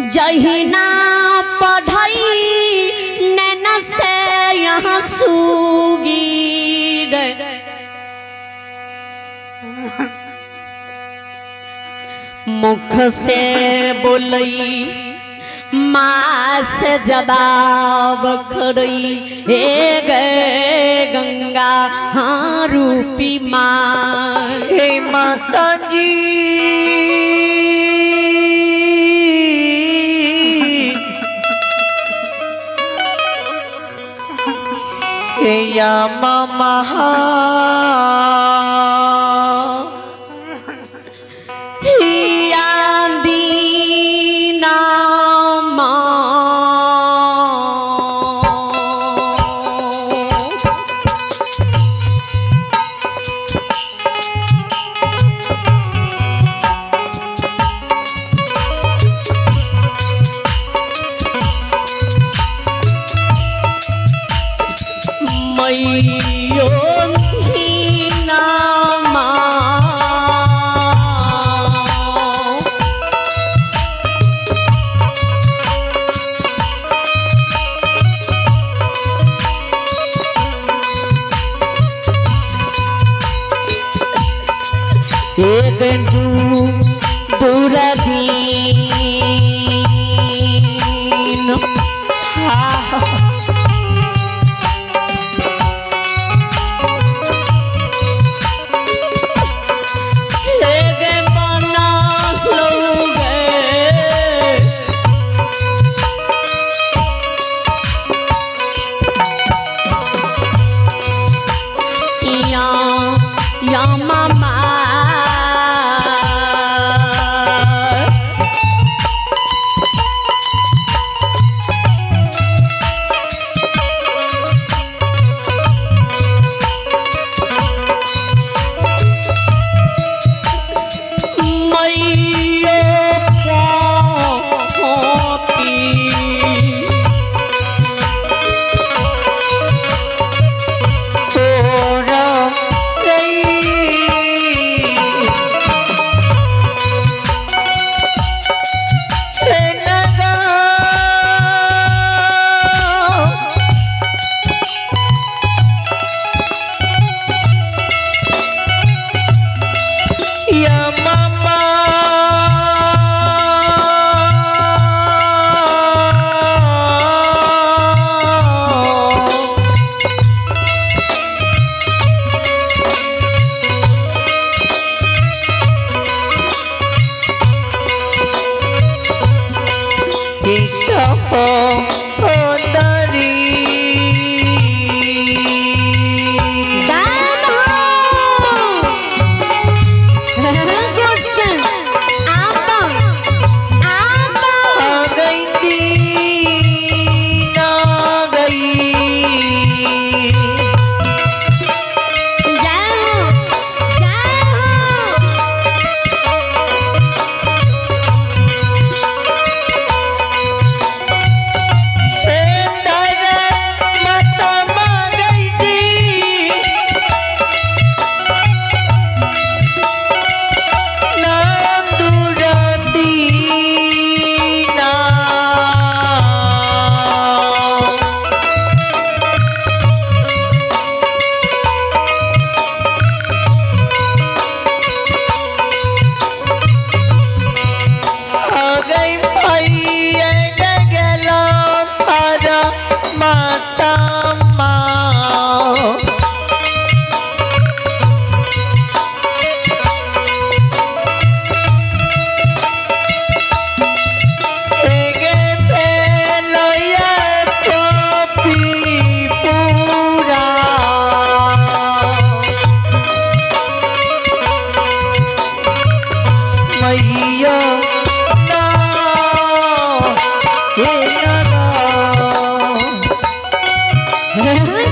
जहिना पढ़ई नैना से यहाँ सुगी रे। मुख से बोलई माँ से जवाब करई, हे गे गंगा हाँ रूपी माँ। हे माता जी हे या मामा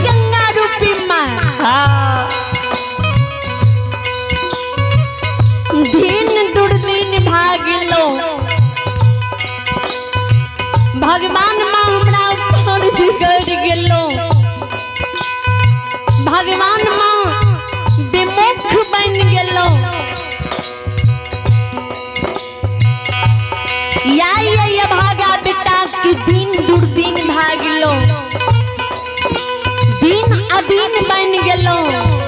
गंगा रूपी माँ दिन दुर्दिन भागलो भगवान माँ हमरा ऊपर बिगड़ गेलो, भगवान माँ विमुख बन गेलो। बन गेलहुँ।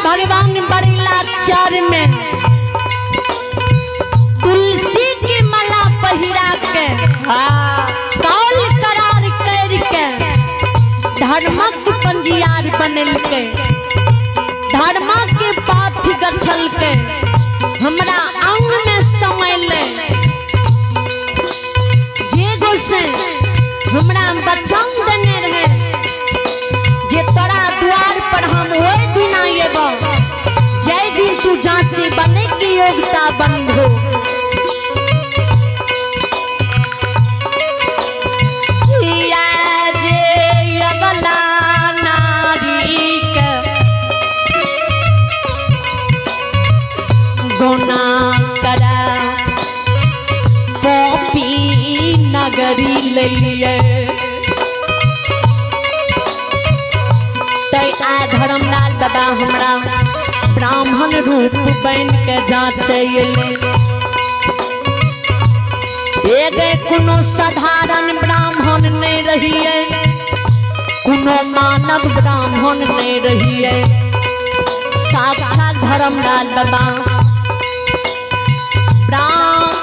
भगवान बड़ेला चार में तुलसी के माला पहिरा के कौल करार करके धर्मक पंजियार बनल के धर्मा के पाथ गछल के हमरा अंग में समैले जे गोसे हमरा बचन देने रहे जे तोरा द्वार पर हम ओहि दिन आएब जय दिन तू जांचे बने की योग्यता बंधो। गुना करा पॉपी नगरी लिए आ धर्मलाल बाबा हमरा ब्राह्मण रूप बन के जांचे कोनो साधारण ब्राह्मण नहीं रहिए, कोनो मानव ब्राह्मण नहीं रहिए, साक्षात धर्मलाल बाबा ब्राह्मण।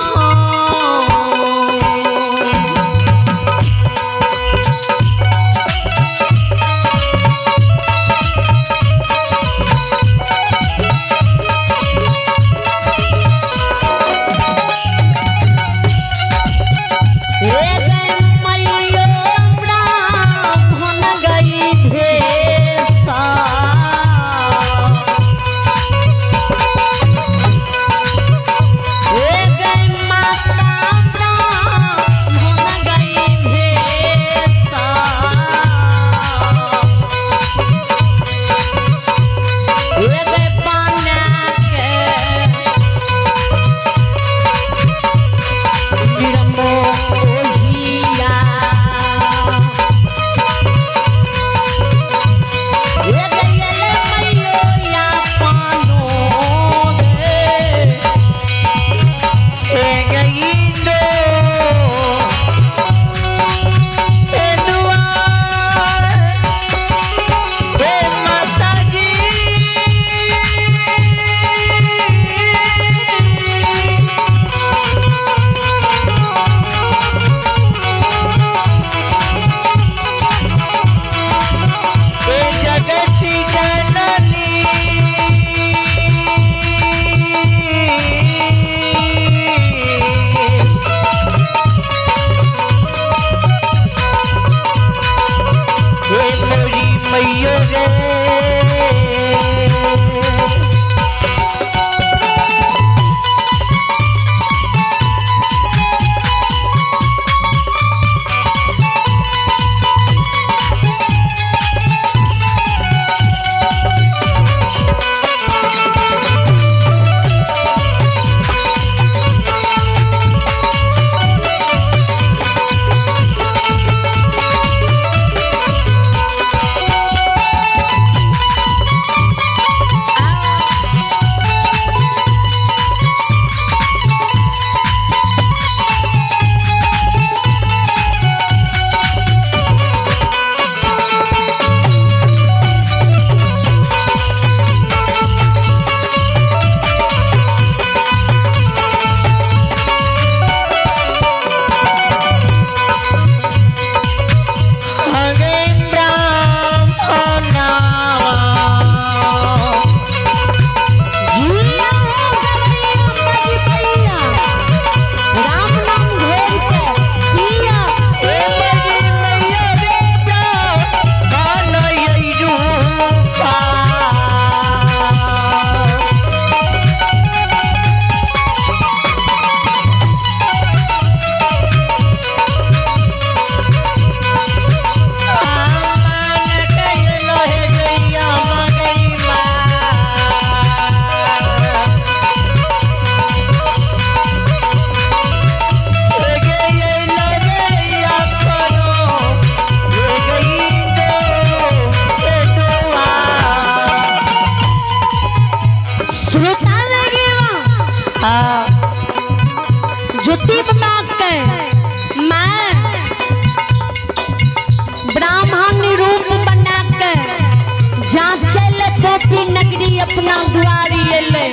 अपना दुआरी एलै।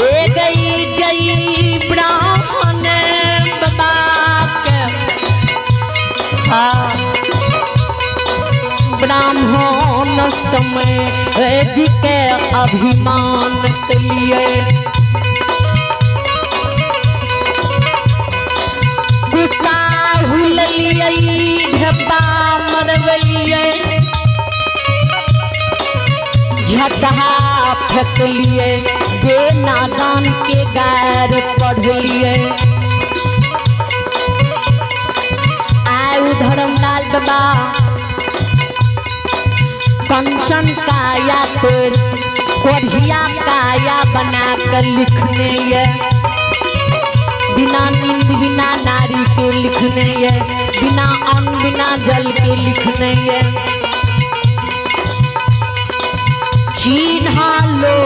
ए गई जई ब्राह्मण बाबा के, हाँ ब्राह्मण समय जी के अभिमान के लिए कुत्ता हुललिए ढप्पा मरवलिए झटहा फेंकलिए बे नादान के गार पढ़लिए। आयु धर्मलाल बाबा कंचन काया तोड़ कोढ़िया काया बना कर लिखने ये, बिना नींद बिना नारी के लिखने ये, बिना अन्न बिना जल के लिखने ये। चिन्हा लो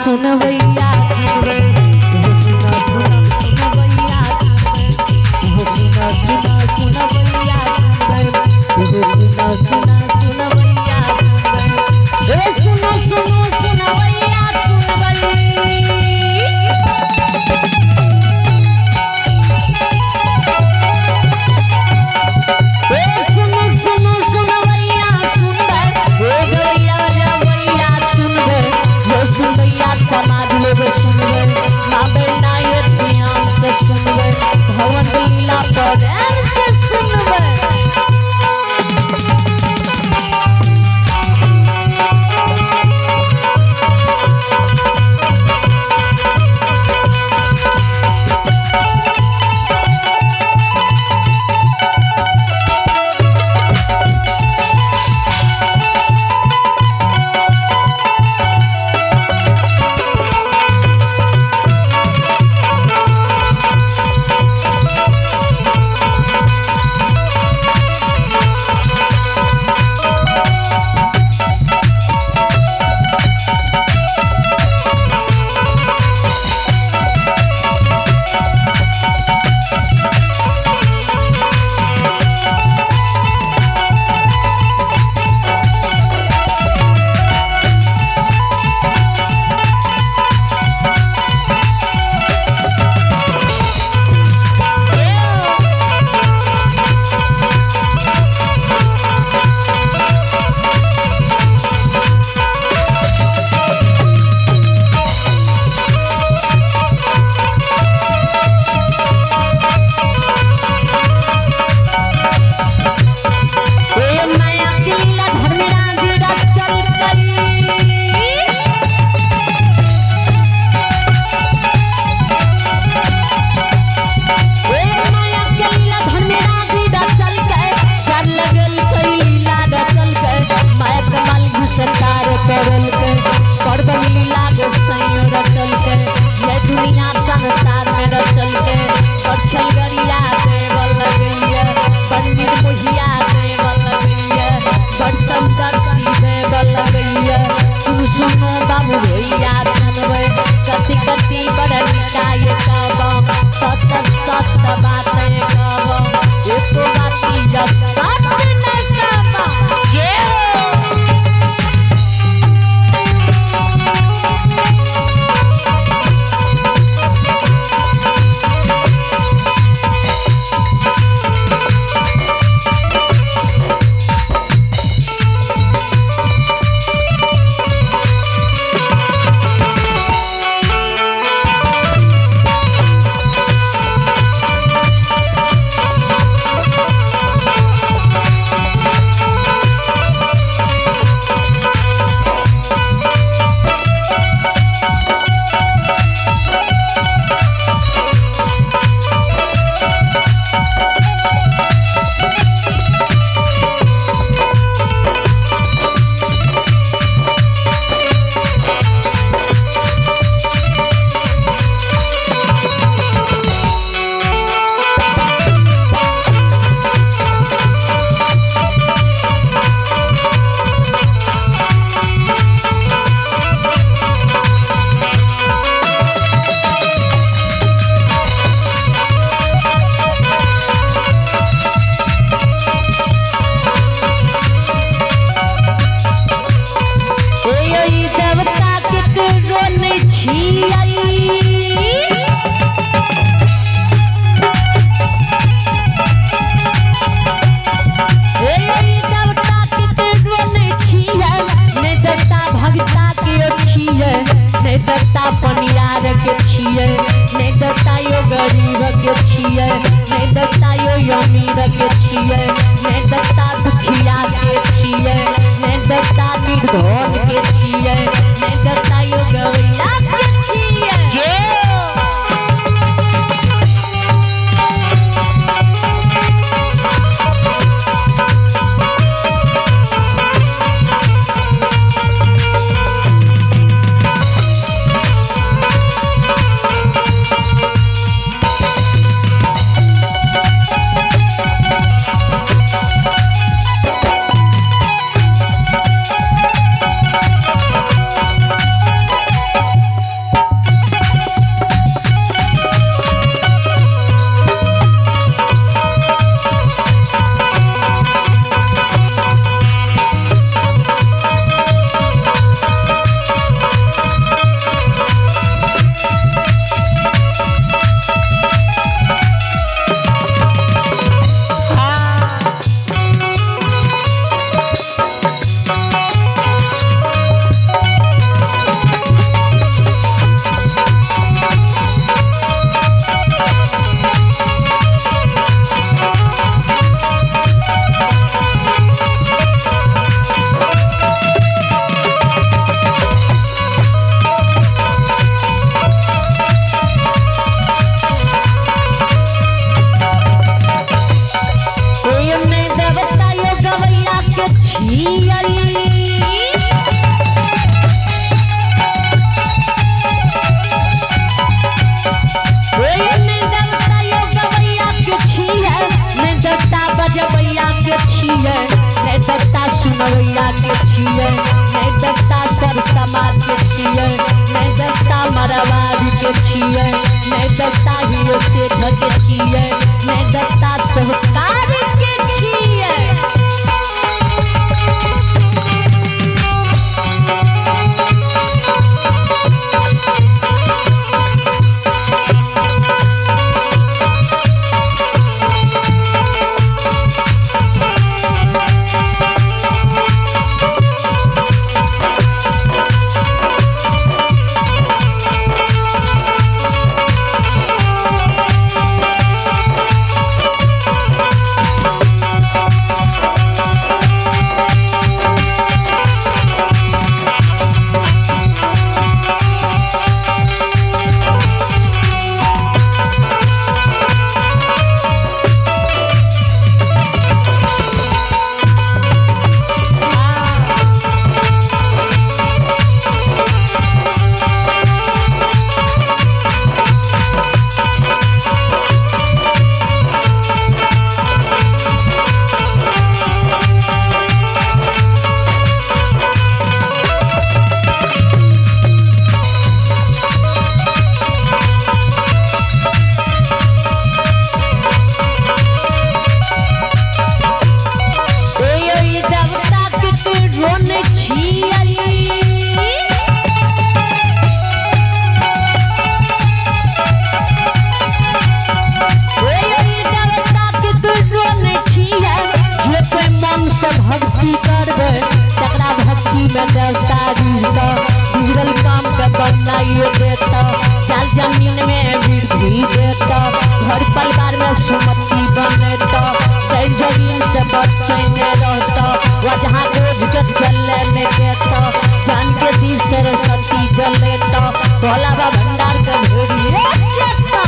सुन भैया समाज लोग करलकै परबल लीला गोसाई रचलकै ये दुनिया संसार में रचलकै परछल गरिया देवल लगैया पंडित मुहिया देवल लगैया बरसम करती देवल लगैया सुन सुनो बाबू भैया सुनबै कति कति बड़ निकाय कहब सत सत बातें कहब एको बाती जब सत नहीं कहब। पनियार के छियै नहीं देवता यो गरीब के छियै नहीं देवता यो अमीर के छियै नहीं देवता दुखिया के छियै नहीं देवता निर्धन के छियै नहीं देवता यो गवैया के छियै। देता बिगड़ल काम के बनाइए देता चाल जमीन में वृद्धि देता घर परिवार में सुमति बनेता जमीन से बच्चे में रहता वजह बोझ के चलने में देता जान के दीप सरस्वती जलेता भोला बाबा भंडार के भेड़ी देता।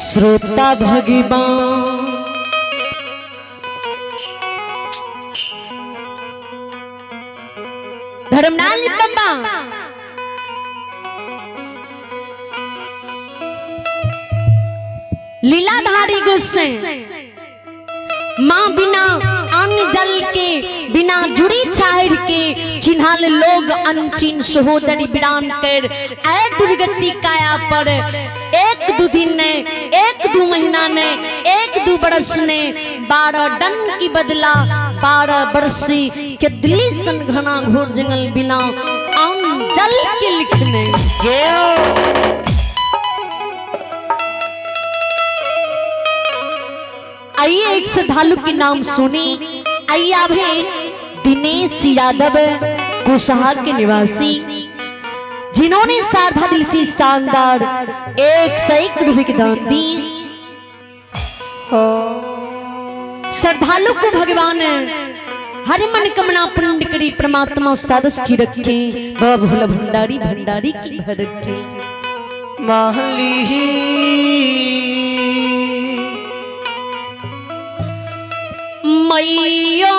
श्रोता भगवान धर्मनाल बाबा लीलाधारी गुस्से माँ बिना अन्न जल के बिना जुड़ी छाहिर के चिन्हाल लोग अनचिन सहोदरी विराम कर ऐ दुर्गति काया पर एक दो दिन ने एक दो महीना ने एक दो बरस ने 12 डन की बदला 12 बरसी के दिल्ली सन घना घोर जंगल बिना अन्न जल के लिखने। आइए एक श्रद्धालु के नाम सुनी। आइए आप हैं दिनेश यादव कुशहा के निवासी, जिन्होंने साधा दिल से शानदार 101 रुपए की दान दी। श्रद्धालु को भगवान हर मन कमना पूर्ण करी, परमात्मा सादस की रखे, बाबा भोला भंडारी भंडारी की भर रखे। महली मैयो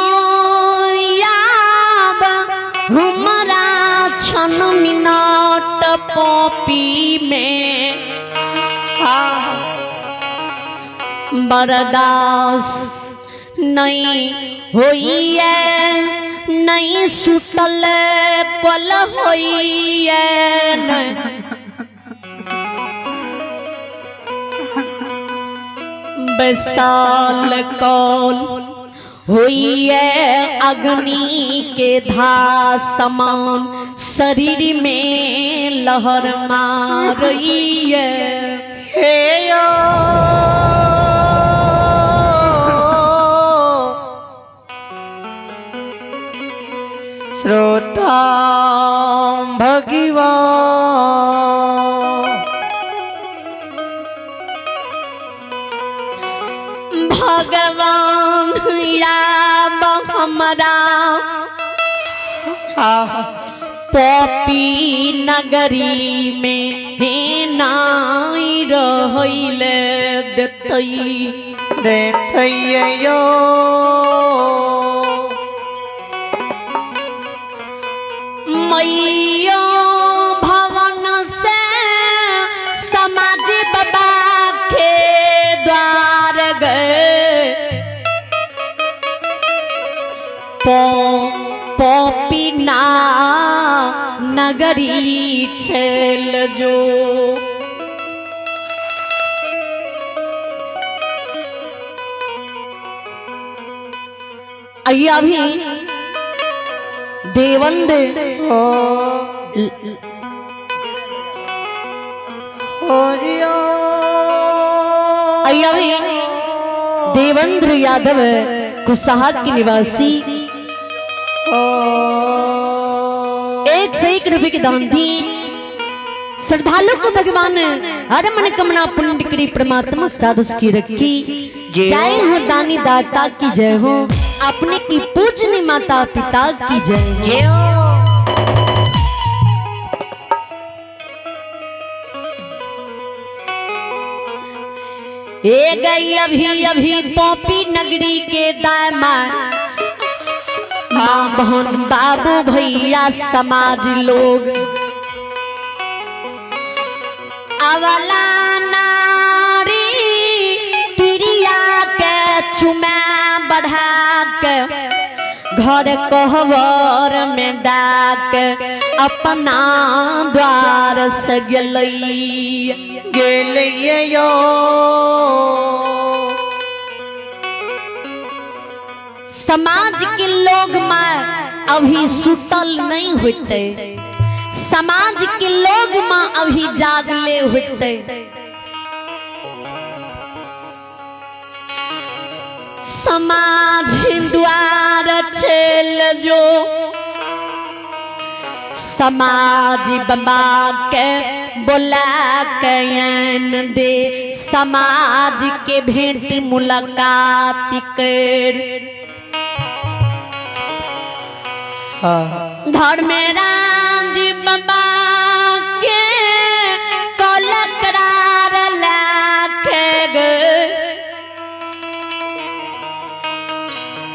याब हमरा छन मिनट पॉपी में बरदास नहीं होइए नहीं सुतल पल होइए बैसाल कौल होइए अग्नि के धा समान शरीर में लहर मारिए। हे यो श्रोता भगवान भगवान याब हमरा पॉपी नगरी में हे नाई रहैले देतई देतैयो। मैयो भवन से समाज बाबा के द्वार गए पॉपी ना नगरी छेल जो। आइए अभी देवंद अभी देवेंद्र यादव कुशवाहा के निवासी 101 रुपए के दान दी। श्रद्धालु को भगवान हर मनकामना पूर्ण करी परमात्मा साधु की रखी। जय हो दानी दाता की जय हो, अपने की पूजनी माता पिता की जय हो। ए गई अभी अभी पॉपी नगरी के दामा माँ बहन बाबू भैया समाज लोग अवला नारी तिरिया के चुमा बढ़ा के घर कहवर में डाक अपना द्वार से गेलई गेलैयो। समाज के लोग माँ अभी सुतल नहीं होते, समाज के लोग माँ अभी जागले होते। समाज द्वार चल जो समाज बाबा के बोला के दे समाज के भेंट मुलाकात कर। धर्मराज बाबा के कल करार लाख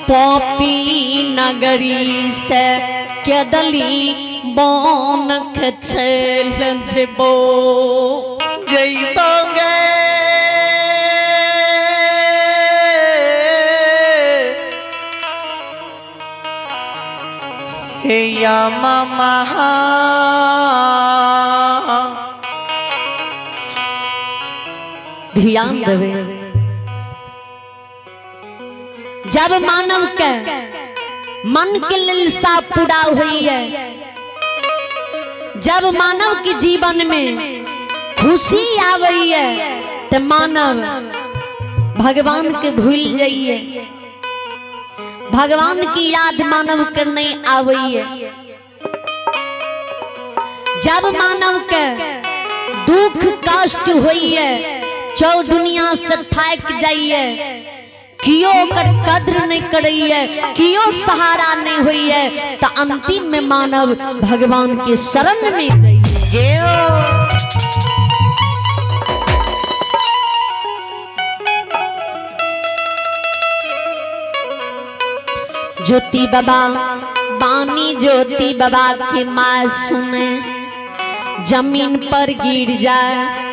पॉपी नगरी से केदली बन खेल जेबो जइबोगे। हे या महा ध्यान देवे। जब मानव के मन के लिलसा पूरा हुई है, जब मानव के जीवन में खुशी आवई है तो मानव भगवान के भूल जाइए, भगवान की याद मानव के नहीं आवई है। जब मानव के दुख कष्ट हुई है, चौ दुनिया से थाक जाइए, कियो कर कद्र नहीं करई है, कियो सहारा नहीं हुई है, तो अंतिम में मानव भगवान के शरण में जाइए। ज्योति बाबा बानी ज्योति बाबा के माँ सुने जमीन पर गिर जाए।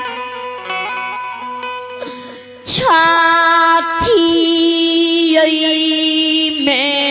छाती में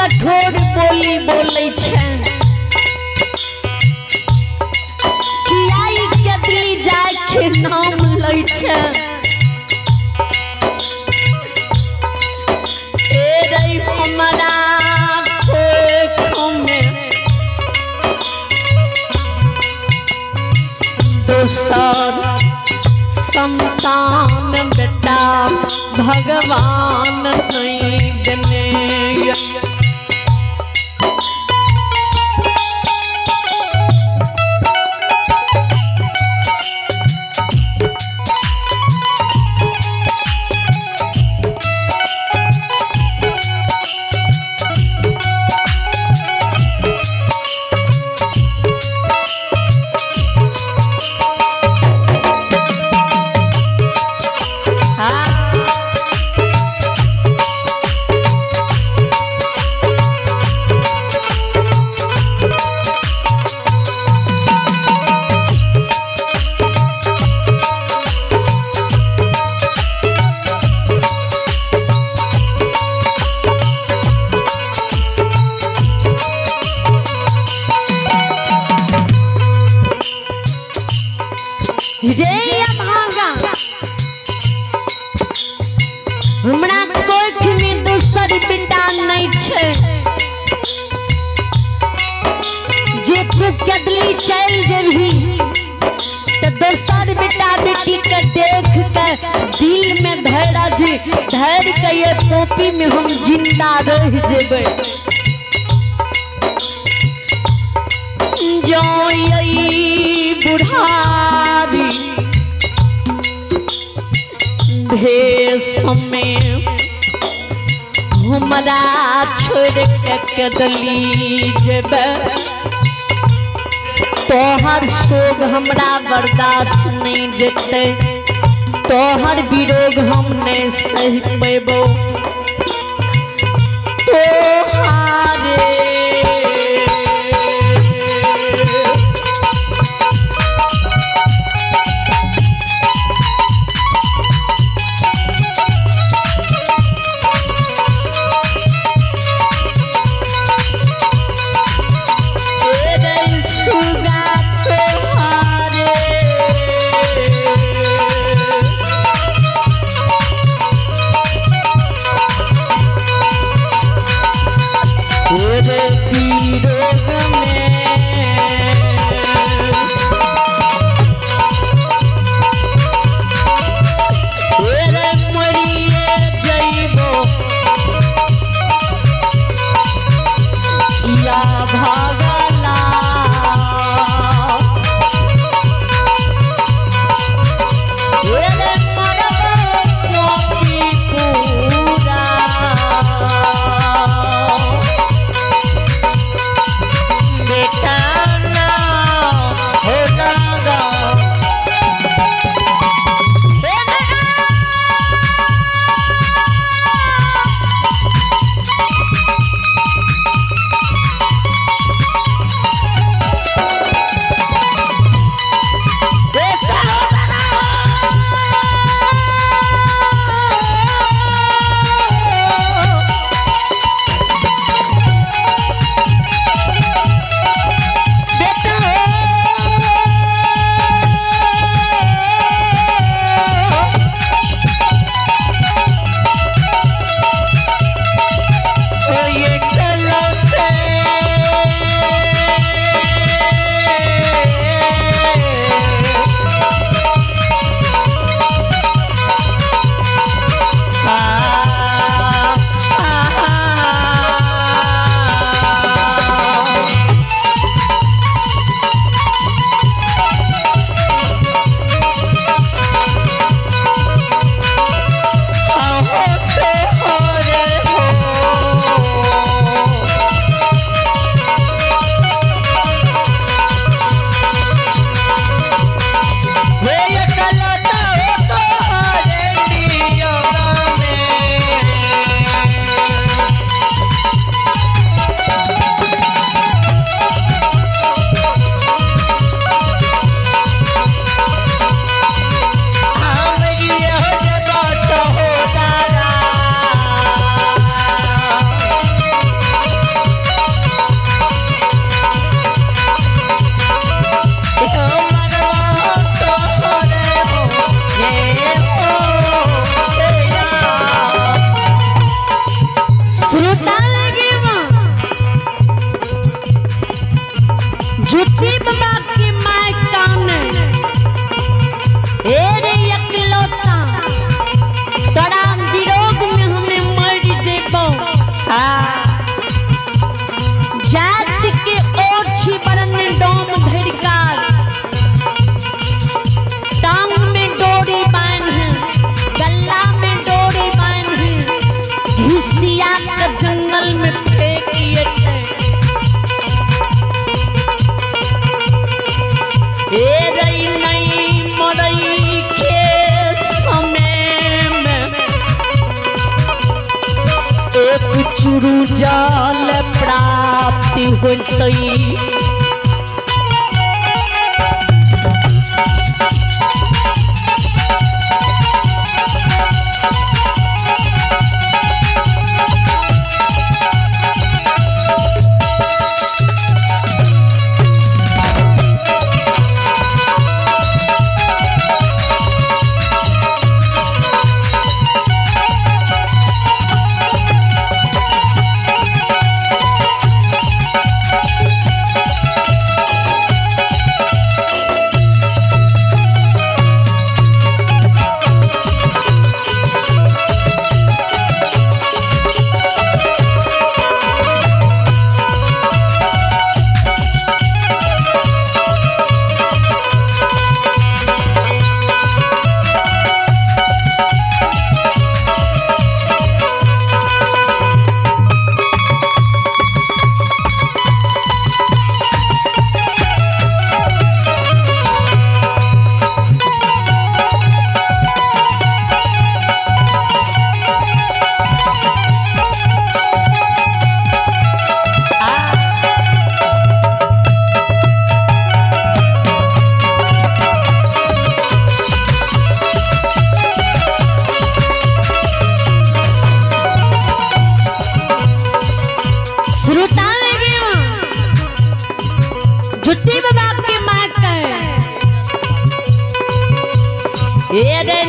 कठोर बोली बोलै छै किया ई कदली जाय के नाम लै छै। ए रे हमरा कोख में दोसर संतान बेटा भगवान नहीं देने। रे अभागा हमरा कोख में दोसर बेटा नहीं छे जे तू कदली चल जेबही तो दोसर बेटा बेटी के देख के दिल में धैर्य धैर्य के ये पोपी में हम जिंदा रह जेबे। जो यही बुढ़ारी भेष में हमरा छोड़ के कदली जेबे तोहर शोक हमरा बर्दाश्त नहीं जेते, तोहर विरोग हम नहीं सह पेबो। तोहारे जल प्राप्ति होतै।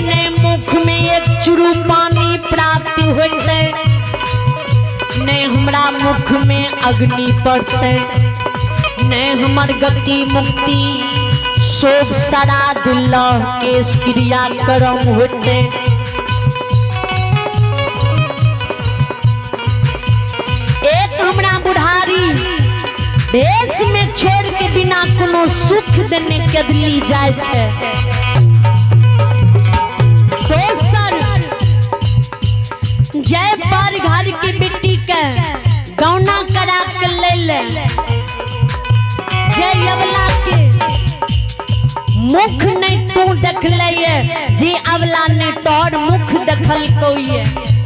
ने मुख में एक चुरू पानी प्राप्ति होते, ने हमरा मुख में अग्नि पड़ते, ने हमर गति मुक्ति शोक श्राद्ध लह केश क्रिया कर्म होते। एक हमरा बुढ़ारी देश में छोड़ के बिना कोनो सुख देने के दिल्ली जाए छे। दोसर जय पर घर की बेटी के गौना करा के ले ले, जय अवला के मुख नहीं तू देख ले, जे अवला ने तोर मुख देखल कोई।